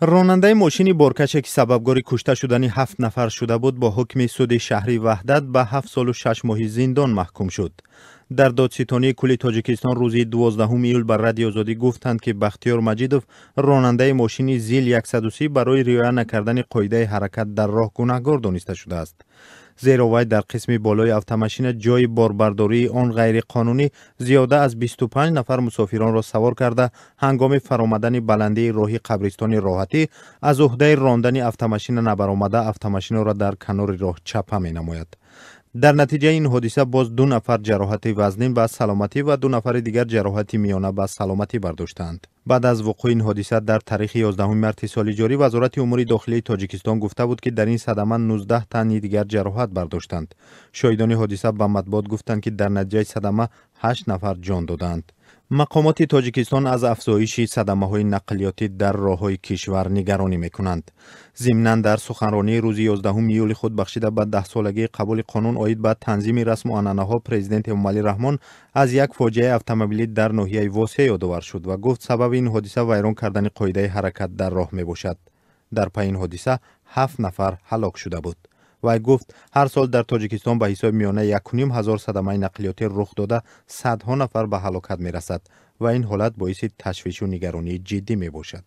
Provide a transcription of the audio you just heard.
Ронандаи мошини боркаше, ки сабабгори кушта шудани ҳафт нафар шуда буд, бо ҳукми суди шаҳри Ваҳдат ба 7 солу 6 моҳи зиндон маҳкум шуд. Дар Додситонии кулли Тоҷикистон рӯзи 12 июл ба Радиои Озодӣ гуфтанд, ки Бахтиёр Маҷидов, ронандаи мошини ЗИЛ 130, барои риоя накардани қоидаи ҳаракат дар роҳ гунаҳгор дониста шудааст, зеро вай дар қисми болои автомашина, ҷойи борбардории он ғайриқонунӣ, зиёда аз 25 нафар мусофиронро савор карда, ҳангоми фаромадани баландии роҳи қабристони Роҳатӣ аз уҳдаи рондани автомашина набаромада, автомашинаро дар канори роҳ чапа менамояд. Дар натиҷаи ин ҳодиса боз ду нафар ҷароҳати вазнин ба саломатӣ ва ду нафари дигар ҷароҳати миёна ба саломатӣ бардоштаанд. Баъд аз вуқӯи ин ҳодиса дар таърихи 11 марти соли ҷорӣ Вазорати умури дохилии Тоҷикистон гуфта буд, ки дар ин садама 19 тани дигар ҷароҳат бардоштанд. Шоҳидони ҳодиса ба матбуот гуфтанд, ки дар натиҷаи садама ҳашт нафар ҷон додаанд. Мақомоти Тоҷикистон аз афзоиши садамаҳои нақлиётӣ дар роҳҳои кишвар нигаронӣ мекунанд. Зимнан, дар суханронии рӯзи 11 июли худ, бахшида ба 10-солагии қабули қонун оид ба танзими расму анъанаҳо, Президент Эмомалӣ Раҳмон аз як фоҷиаи автомобилӣ дар ноҳияи Восе ёдовар шуд ва гуфт, сабаби ин ҳодиса вайрон кардани қоидаи ҳаракат дар роҳ мебошад. Дар пайи ин ҳодиса ҳафт нафар ҳалок шуда буд. Вай гуфт, ҳар сол дар Тоҷикистон ба ҳисоби миёна 1500 садамаи нақлиётӣ рух дода, садҳо нафар ба ҳалокат мерасад ва ин ҳолат боиси ташвишу нигаронии ҷиддӣ мебошад.